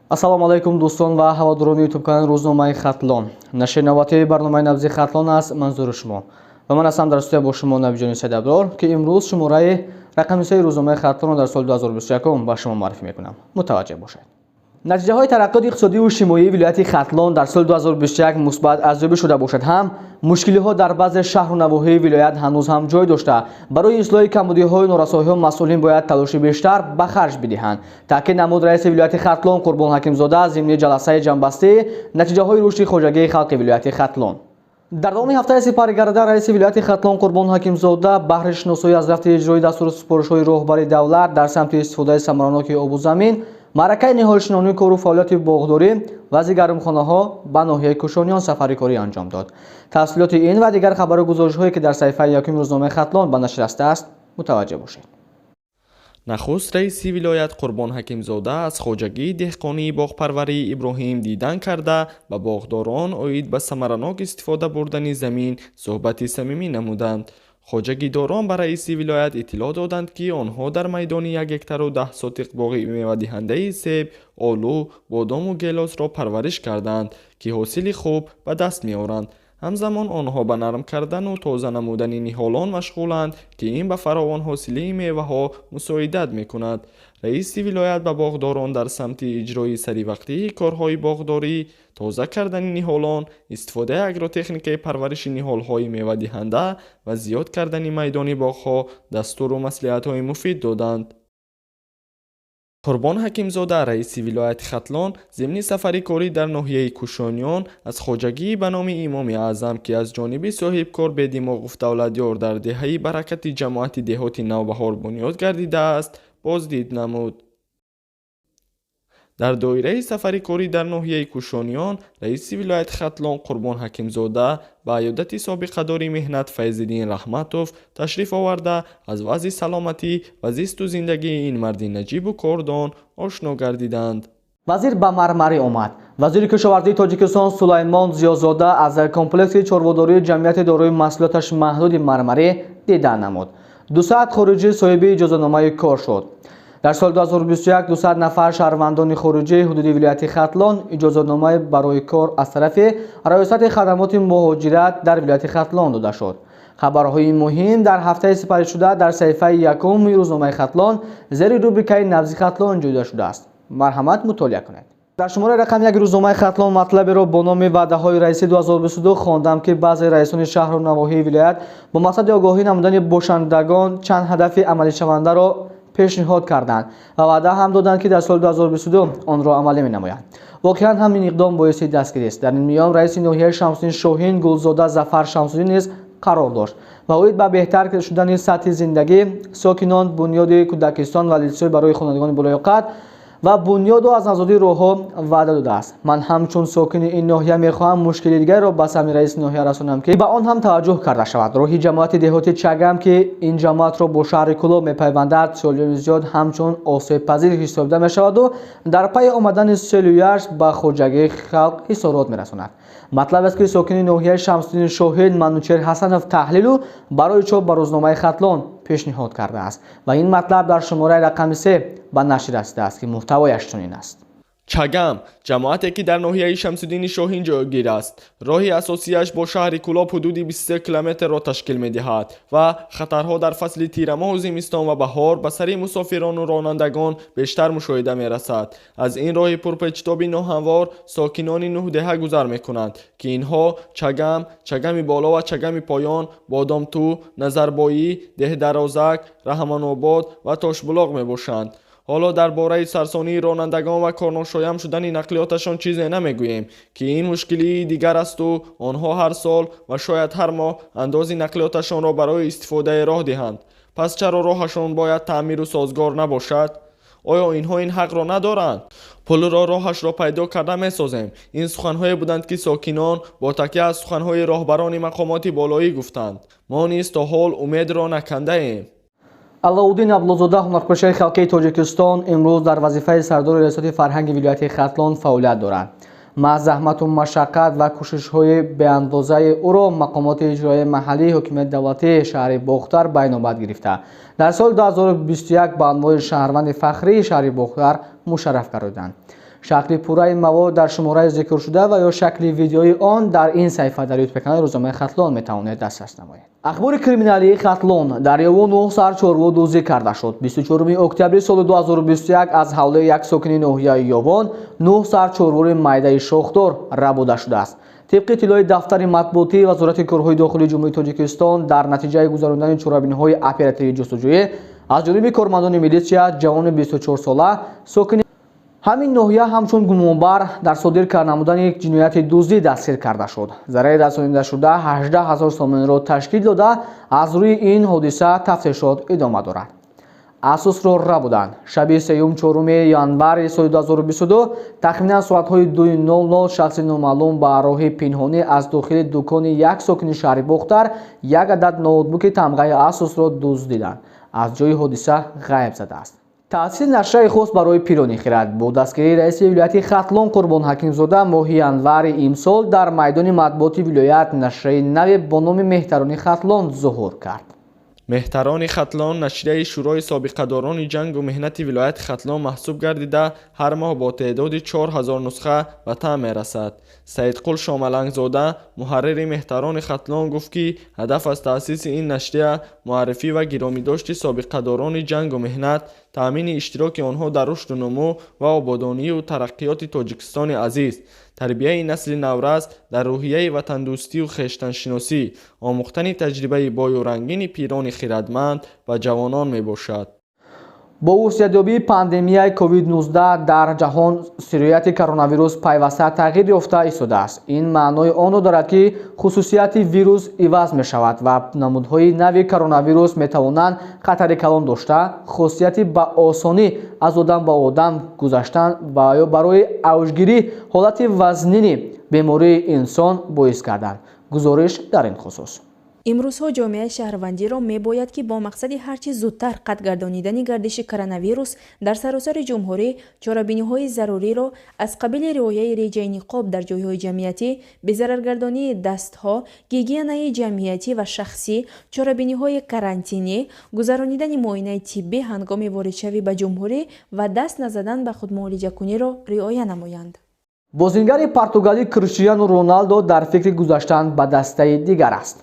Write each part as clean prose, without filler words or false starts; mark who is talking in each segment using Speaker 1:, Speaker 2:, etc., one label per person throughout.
Speaker 1: Ассалому алайкум, дӯстон ва ҳаводорони ютуб-канали рӯзномаи Хатлон. Нашри навбатии барномаи Набзи Хатлон аст манзури шумо. Ва ман ҳастам дар студия бо шумо Набиҷони Сайдаброр, ки имрӯз шумораи рақами сеи рӯзномаи Хатлонро дар соли 2021 ба шумо муаррифӣ мекунам. Мутаваҷҷеҳ бошед. Натиҷаҳои тараққиёти иқтисодию иҷтимоии вилояти Хатлон дар соли 2021 мусбат арзёбӣ шуда бошад ҳам, мушкилиҳо дар баъзе шаҳру навоҳии вилоят ҳанӯз ҳам ҷой дошта, барои ислоҳи камбудиҳою норасоиҳо масъулин бояд талоши бештар ба харҷ бидиҳанд, таъкид намуд раиси вилояти Хатлон Қурбон Ҳакимзода зимни ҷаласаи ҷамъбастии натиҷаҳои рушди хоҷагии халқи вилояти Хатлон. Дар давоми ҳафтаи сипаригардида раиси вилояти Хатлон Қурбон Ҳакимзода баҳри шиносоӣ аз рафти иҷрои дастуру супоришҳои роҳбари давлат дар самти истифодаи самараноки обу замин, маъракаи ниҳолшинонӣ, кору фаъолияти боғдорӣ, вазъи гармхонаҳо ба ноҳияи Кӯшониён сафари корӣ анҷом дод. Тафсилоти ин ва дигар хабару гузоришҳое, ки дар саҳифаи якуми рӯзномаи Хатлон ба нашр расидааст, мутаваҷҷеҳ бошед.
Speaker 2: Нахуст раиси вилоят Қурбон Ҳакимзода аз хоҷагии деҳқонии боғпарварии Иброҳим дидан карда, ба боғдорон оид ба самаранок истифода бурдани замин суҳбати самимӣ намуданд. Хоҷагидорон ба раиси вилоят иттилоъ доданд, ки онҳо дар майдони 1 гектару 10 сотиқ боғи мевадиҳандаи себ, олу, бодому гелосро парвариш карданд, ки ҳосили хуб ба даст меоранд. Ҳамзамон онҳо ба нарм кардану тоза намудани ниҳолон машғуланд, ки ин ба фаровонҳосилии меваҳо мусоидат мекунад. Раиси вилоят ба боғдорон дар самти иҷрои саривақтии корҳои боғдорӣ, тоза кардани ниҳолон, истифодаи агротехникаи парвариши ниҳолҳои мевадиҳанда ва зиёд кардани майдони боғҳо дастуру маслиҳатҳои муфид доданд. Қурбон Ҳакимзода, раиси вилояти Хатлон, зимни сафари корӣ дар ноҳияи Кӯшониён аз хоҷагии ба номи Имоми Аъзам, ки аз ҷониби соҳибкор Бедимоғов Давлатёр дар деҳаи Баракати ҷамоати деҳоти Навбаҳор бунёд гардидааст, боздид намуд. Дар доираи сафари корӣ дар ноҳияи Кӯшониён раиси вилояти Хатлон Қурбон Ҳакимзода ба аёдати собиқадори меҳнат Файзиддин Раҳматов ташриф оварда, аз вазъи саломатӣ ва зисту зиндагии ин марди наҷибу кордон ошно гардиданд.
Speaker 1: Вазир ба Мармарӣ омад. Вазири кишоварзии Тоҷикистон Сулаймон Зиёзода аз комплекси чорводории ҷамъияти дорои масъулияташ маҳдуди Мармарӣ дидан намуд. 200 хориҷӣ соҳиби иҷозатномаи кор шуд. Дар соли 2021 200 нафар шаҳрвандони хориҷии ҳудуди вилояти Хатлон иҷозатномаи барои кор аз тарафи Раёсати хадамоти муҳоҷират дар вилояти Хатлон дода шуд. Хабарҳои муҳим дар ҳафтаи сипаришуда дар саҳифаи якуми рӯзномаи Хатлон зери рубрикаи Набзи Хатлон ҷой дода шудааст. Марҳамат, мутолиа кунед. Дар шумораи рақами як рӯзномаи Хатлон матлаберо бо номи «Ваъдаҳои раиси 2022» хондам, ки баъзе раисони шаҳру навоҳии вилоят бо мақсади огоҳӣ намудани бошандагон чанд ҳадафи амалишавандаро пешниҳод карданд ва ваъда ҳам доданд, ки дар соли 2022 онро амалӣ менамоянд. Воқеан ҳам ин иқдом боиси дастгирист. Дар ин миён раиси ноҳияи Шамсуддин Шоҳин Гулзода Зафар Шамсуддин низ қарор дошт ва оид ба беҳтар шудани сатҳи зиндагӣ сокинон, бунёди кӯдакистон ва литсей барои хонандагони болоёқат ва бунёду аз навсозии роҳҳо ваъда додааст. Ман ҳамчун сокини ин ноҳия мехоҳам мушкили дигареро ба самъи раиси ноҳия расонам, ки ба он ҳам таваҷҷӯҳ карда шавад. Роҳи ҷамоати деҳоти Чагам, ки ин ҷамоатро бо шаҳри Кӯлоб мепайвандад, солиёни зиёд ҳамчун осебпазир ҳисобида мешаваду дар пайи омадани селу ярш ба хоҷагии халқ ҳисорот мерасонад. Матлаб аст, ки сокини ноҳияи Шамсуддини Шоҳин Манучер Ҳасанов таҳлилу барои чоп ба рӯзномаи Хатлон пешниҳод кардааст ва ин матлаб дар шумораи рақами се ба нашр расидааст, ки муҳтавояш чунин аст.
Speaker 2: Чагам ҷамоате, ки дар ноҳияи Шамсуддини Шоҳин ҷойгир аст. Роҳи асосияш бо шаҳри Кӯлоб ҳудуди 23 километрро ташкил медиҳад ва хатарҳо дар фасли тирамоҳу зимистон ва баҳор ба сари мусофирону ронандагон бештар мушоҳида мерасад. Аз ин роҳи пурпечтоби ноҳамвор сокинони нӯҳ деҳа гузар мекунанд, ки инҳо Чагам, Чагами Боло ва Чагами Поён, Бодомтӯ, Назарбоӣ, Деҳдарозак, Раҳмонобод ва Тошбулоқ мебошанд. Ҳоло дар бораи сарсонии ронандагон ва корношоям шудани нақлиёташон чизе намегӯем, ки ин мушкилии дигар асту онҳо ҳар сол ва шояд ҳар моҳ андози нақлиёташонро барои истифодаи роҳ диҳанд. Пас чаро роҳашон бояд таъмиру созгор набошад? Оё инҳо ин ҳақро надоранд? Пулро роҳашро пайдо карда месозем. Ин суханҳое буданд, ки сокинон бо такя аз суханҳои роҳбарони мақомоти болоӣ гуфтанд. Мо низ то ҳол умедро накандаем.
Speaker 1: Аллоуддин Абдуллозода, ҳунарпешаи халқии Тоҷикистон, имрӯз дар вазифаи сардори Раёсати фарҳанги вилояти Хатлон фаъолият дорад. Маҳз заҳмату машаққат ва кӯшишҳои беандозаи ӯро мақомоти иҷроияи маҳаллии ҳокимияти давлатии шаҳри Бохтар ба инобат гирифта, дар соли 2021 ба унвони шаҳрванди фахрии шаҳри Бохтар мушарраф гардиданд. Шакли пурраи мавод дар шумораи зикршуда ва ё шакли видеои он дар ин саҳифа дар ютуб канали рӯзномаи Хатлон метавонед дастрас намоед. Ахбори криминалии Хатлон: дар Ёвон 9 сар чорво дуздӣ карда шуд. 24 октябри соли 2021 аз ҳавлаи як сокини ноҳияи Ёвон 9 сар чорвори майдаи шохдор рабуда шудааст. Тибқи иттилои дафтари матбуотии Вазорати корҳои дохилии Ҷумҳурии Тоҷикистон, дар натиҷаи гузарондани чорабиниҳои оперативии ҷустуҷӯӣ аз ҷониби кормандони милитсия ҷавони 24сола сокини ҳамин ноҳия ҳамчун гумонбар дар содир намудани ҷинояти дуздӣ дастгир карда шуд. Зарари расонидашуда 18 ҳазор сомониро ташкил дода, аз рӯи ин ҳодиса тафтишот идома дорад. Асусро рабуданд. Шаби 3-4 январи соли 2022 тахминан соатҳои 2:00 шахси номаълум ба роҳи пинҳонӣ аз дохили дукони як сокини шаҳри Бохтар як адад ноутбуки тамғаи Асусро дуздиданд. Аз ҷои ҳодиса ғайб задааст. Таъсиси нашрияи хос барои пирони хирад бо дастгирии раиси вилояти Хатлон Қурбон Ҳакимзода моҳи январи имсол дар майдони матбуоти вилоят нашрияи наве бо номи Меҳтарони Хатлон зуҳур кард.
Speaker 2: Меҳтарони Хатлон нашрияи Шӯрои собиқадорони ҷангу меҳнати вилояти Хатлон маҳсуб гардида, ҳар моҳ бо теъдоди 4000 нусха ба таъм мерасад. Саидқул Шомалангзода, муҳаррири Меҳтарони Хатлон, гуфт, ки ҳадаф аз таъсиси ин нашрия муаррифӣ ва гиромидошти собиқадорони ҷангу меҳнат, таъмини иштироки онҳо дар рушду нумӯ ва ободонию тараққиёти Тоҷикистони азиз, тарбияи насли наврас дар рӯҳияи ватандӯстию хештаншиносӣ, омӯхтани таҷрибаи бою рангини пирони хирадманд ба ҷавонон мебошад.
Speaker 1: Бо вусъатёбии пандемияи COVID-19 дар ҷаҳон сирояти коронавирус пайваста тағйир ёфта истодааст. Ин маънои онро дорад, ки хусусияти вирус иваз мешавад ва намудҳои нави коронавирус метавонанд хатари калон дошта, хосияти ба осонӣ аз одам ба одам гузаштан ва ё барои авҷгирии ҳолати вазнини бемории инсон боис гарданд. Гузориш дар ин хусус.
Speaker 3: Имрӯзҳо ҷомеаи шаҳрвандиро мебояд, ки бо мақсади ҳарчи зудтар қатъ гардонидани гардиши коронавирус дар саросари ҷумҳурӣ чорабиниҳои заруриро аз қабили риояи реҷаи ниқоб дар ҷойҳои ҷамъиятӣ, безараргардонии дастҳо, гигиенаи ҷамъиятӣ ва шахсӣ, чорабиниҳои карантинӣ, гузаронидани муоинаи тиббӣ ҳангоми воридшавӣ ба ҷумҳурӣ ва даст назадан ба худмуолиҷакуниро риоя намоянд.
Speaker 1: Бозингари португалӣ Криштиану Роналдо дар фикри гузаштан ба дастаи дигар аст.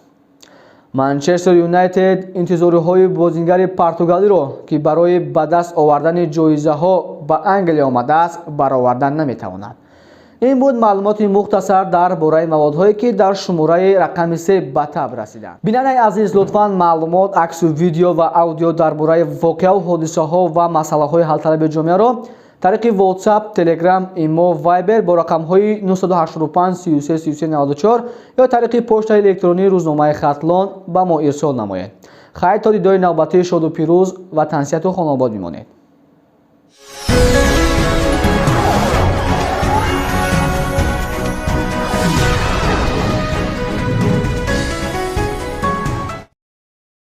Speaker 1: Манчестер Юнайтед интизориҳои бозингари португалиро, ки барои ба даст овардани ҷоизаҳо ба Англия омадааст, баровардан наметавонад. Ин буд маълумоти мухтасар дар бораи маводҳое, ки дар шумораи рақами 3 ба таб расиданд. Бинандаи азиз, лутфан маълумот, аксу видео ва аудио дар бораи воқеаву ҳодисаҳо ва масъалаҳои ҳалталаби ҷомеаро тариқи WhatsApp, Telegram, Имо, Viber бо рақамҳои 985 33 33 94 ё тариқи почтаи электронии рӯзномаи Хатлон ба мо ирсол намоед. Хайр, то дидори навбатии, шоду пирӯз ва тансиҳату хонобод бимонед.